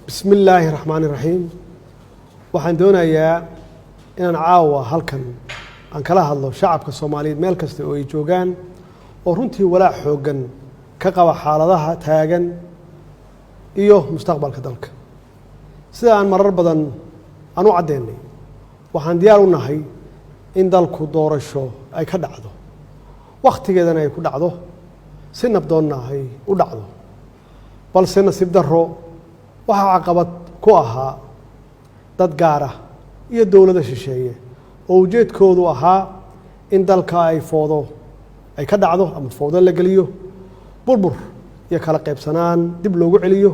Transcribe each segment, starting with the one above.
Bismi illaahi raxmaani raxiim. Waxaan doonayaa inaan caawa halkan aan kala hadlo shacabka Soomaaliyeed meel kasta oo ay joogaan, oo runtii walaac xooggan ka qaba xaaladaha taagan iyo mustaqbalka dalka. Sida aan marar badan aan u caddeynay, waxaan diyaar u nahay in dalku doorasho ay ka dhacdo, wakhtigeedana ay ku dhacdo, si nabdoonna ay u dhacdo. Balse nasiib darro, waxaa caqabad ku ahaa dad gaar ah iyo dowlado shisheeye oo ujeedkoodu ahaa in dalka ay foodo ay ka dhacdo ama foodo la geliyo, burbur iyo kala qaybsanaan dib loogu celiyo,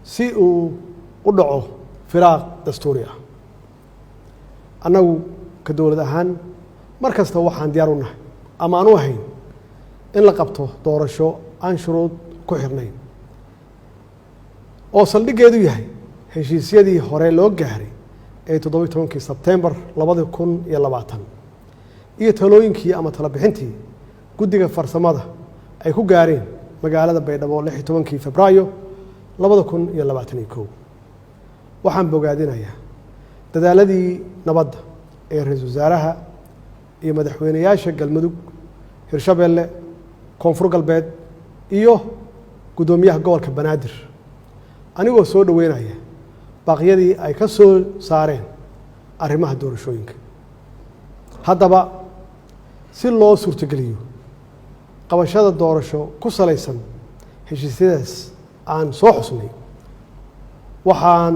si uu u dhaco firaaq dastuuri ah. Annagu ka dowlad ahaan mar kasta waxaan diyaar u nahay ama aan u ahayn in la qabto doorasho aan shuruud ku xirnayn, oo saldhiggeedu yahay heshiisyadii hore loo gaaray ee 17-kii Sebtembar 2020 iyo talooyinkii ama talobixintii guddiga farsamada ay ku gaareen magaalada Baydhabo 16-kii Febraayo 2021. Waxaan bogaadinayaa dadaaladii nabadda ee ra-iisul wasaaraha iyo madaxweyneyaasha Galmudug, Hirshabeelle, Koonfur Galbeed iyo guddoomiyaha gobolka Banaadir, anigoo soo dhoweynaya baaqyadii ay ka soo saareen arrimaha doorashooyinka. Haddaba, si loo suurtogeliyo qabashada doorasho ku salaysan heshiisyadaas aan soo xusnay, waxaan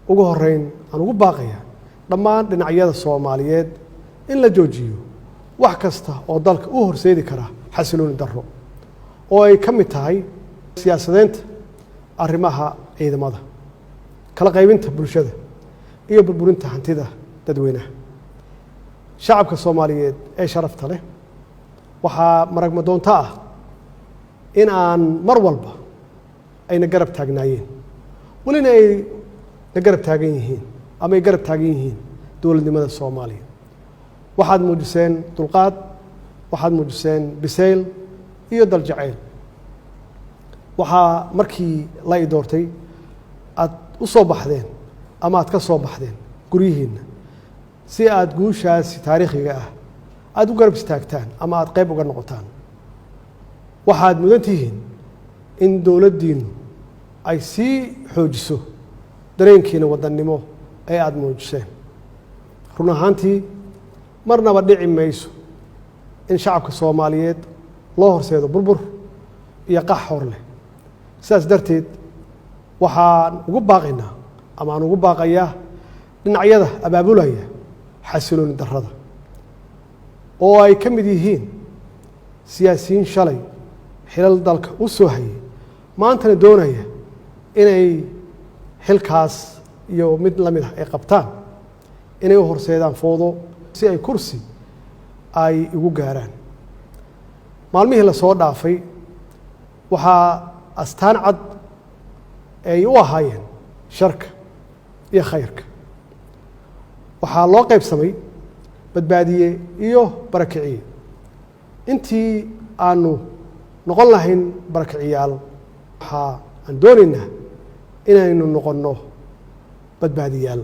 ugu horeyn aan ugu baaqayaa dhammaan dhinacyada Soomaaliyeed in la joojiyo wax kasta oo dalka u horseedi kara xasilooni darro, oo ay ka mid tahay siyaasadeynta arrimaha ciidamada, kala qaybinta bulshada iyo burburinta hantida dadweynaha. Shacabka Soomaaliyeed ee sharafta leh, waxaa maragmadoonto ah in aan mar walba ayna garab taagnaayeen, welina ay na garab taagan yihiin ama ay garab taagan yihiin dowladnimada Soomaaliya. Waxaad muujiseen dulqaad, waxaad muujiseen bisayl iyo daljacayl. Waxaa markii la i doortay aad u soo baxdeen ama aad ka soo baxdeen guryihiinna si aad guushaasi taariikhiga ah aada u garab istaagtaan ama aada qayb uga noqotaan. Waxaad mudan tihiin in dowladdiinnu ay sii xoojiso dareenkiina wadannimo ee aada muujiseen. Run ahaantii, marnaba dhici mayso in shacabka Soomaaliyeed loo horseedo burbur iyo qax hor leh. Sidaas darteed, waxaan ugu baaqaynaa ama aan ugu baaqayaa dhinacyada abaabulaya xasilooni darrada, oo ay ka mid yihiin siyaasiyiin shalay xilal dalka u soo hayay, maantana doonaya inay xilkaas iyo mid la mid ah ay qabtaan, inay u horseedaan foodo si ay kursi ay igu gaaraan. Maalmihii lasoo dhaafay waxaa astaan cad ay u ahaayeen sharka iyo khayrka. Waxaa loo qaybsamay badbaadiye iyo barakiciye. Intii aanu noqon lahayn barakiciyaal, waxaa aan doonaynaa inaynu noqonno badbaadiyaal.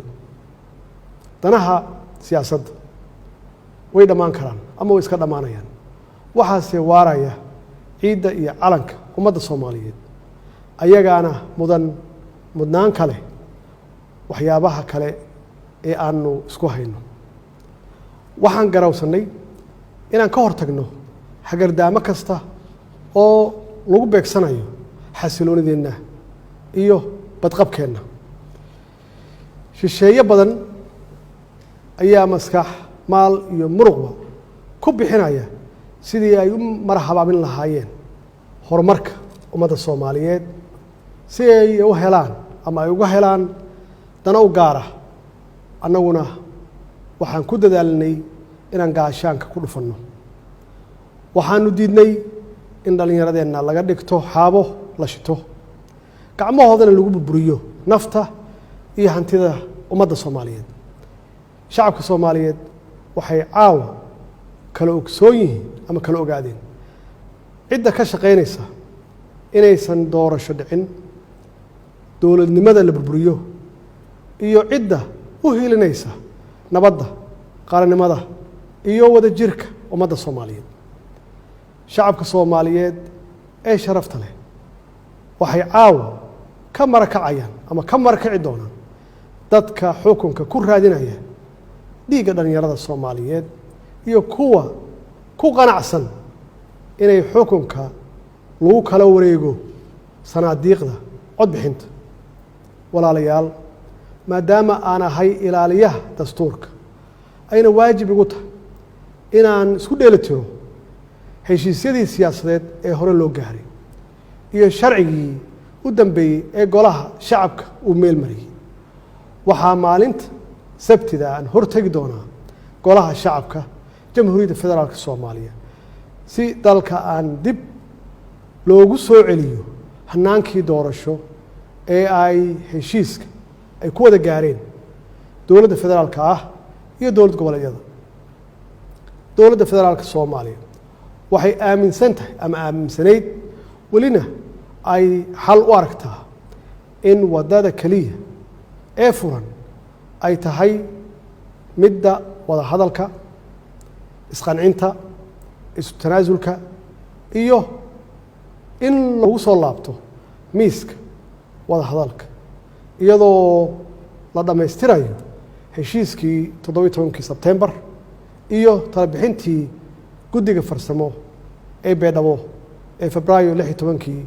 Danaha siyaasadda way dhammaan karaan ama way iska dhammaanayaan, waxaase waaraya ciidda iyo calanka ummadda Soomaaliyeed, ayagaana mudan mudnaan kale waxyaabaha kale ee aanu isku hayno. Waxaan garawsannay inaan ka hor tagno hagardaamo kasta oo lagu beegsanayo xasiloonideenna iyo badqabkeenna. Shisheeye badan ayaa maskax, maal iyo muruqba ku bixinaya sidii ay u marahabaabin lahaayeen horumarka ummadda Soomaaliyeed, si ay u helaan ama ay uga helaan dana u gaara. Annaguna waxaan ku dadaalnay inaan gaashaanka ku dhufanno. Waxaanu diidnay in dhallinyaradeenna laga dhigto xaabo la shito, gacmahoodana lagu burburiyo nafta iyo hantida ummadda Soomaaliyeed. Shacabka Soomaaliyeed waxay caawa kala ogsoon yihiin ama kala ogaadeen cidda ka shaqaynaysa inaysan doorasho dhicin. Dowladnimada la burburiyo iyo cidda u hiilinaysa nabadda, qaranimada iyo wadajirka ummadda Soomaaliyeed. Shacabka Soomaaliyeed ee sharafta leh waxay caawa ka marakacayaan ama ka marakaci doonaan dadka xukunka ku raadinaya dhiigga dhallinyarada Soomaaliyeed iyo kuwa ku qanacsan inay xukunka lagu kala wareego sanaadiiqda codbixinta. Walaalayaal, maadaama aan ahay ilaaliyaha dastuurka, ayna waajib igu tahay inaan isku dheeli tiro heshiisyadii siyaasadeed ee hore loo gaaray iyo sharcigii u dambeeyey ee Golaha Shacabka uu meel mariyey, waxaa maalinta Sabtida aan hortegi doonaa Golaha Shacabka Jamhuuriyadda Federaalka Soomaaliya si dalka aan dib loogu soo celiyo hanaankii doorasho ee ay heshiiska ay ku wada gaareen dowladda federaalka ah iyo dowlad goboleedyada. Dowladda Federaalka Soomaaliya waxay aaminsan tahay ama aaminsanayd, welina ay xal u aragtaa, in waddada keliya ee furan ay tahay midda wada hadalka, isqancinta, isu tanaasulka iyo in lagu soo laabto miiska wada hadalka, iyadoo la dhammaystirayo heshiiskii 17-kii Sebtembar iyo talabixintii guddiga farsamo ee Beedhabo ee Febraayo 16-kii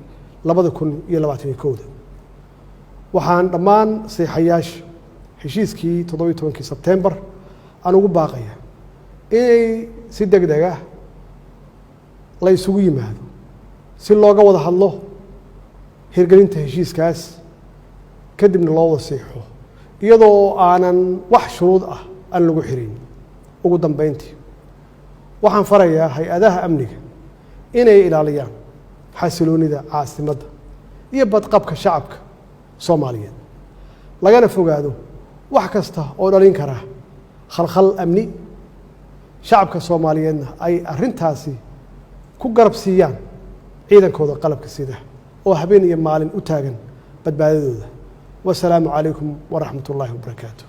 2021-da. Waxaan dhammaan saxiixayaasha heshiiskii 17-kii Sebtembar aan ugu baaqaya inay si deg deg ah la isugu yimaado si looga wada hadlo hirgelinta heshiiskaas, kadibna loo wada saxiixo iyadoo aanan wax shuruud ah aan lagu xirin. Ugu dambeyntii, waxaan farayaa hay-adaha amniga inay ilaaliyaan xasiloonida caasimadda iyo badqabka shacabka Soomaaliyeed, lagana fogaado wax kasta oo dhalin kara khalkhal amni, shacabka Soomaaliyeedna ay arrintaasi ku garab siiyaan ciidankooda qalabka sida oo habeen iyo maalin u taagan badbaadadooda. Wasalaamu calaykum waraxmat ullaahi wabarakaatu.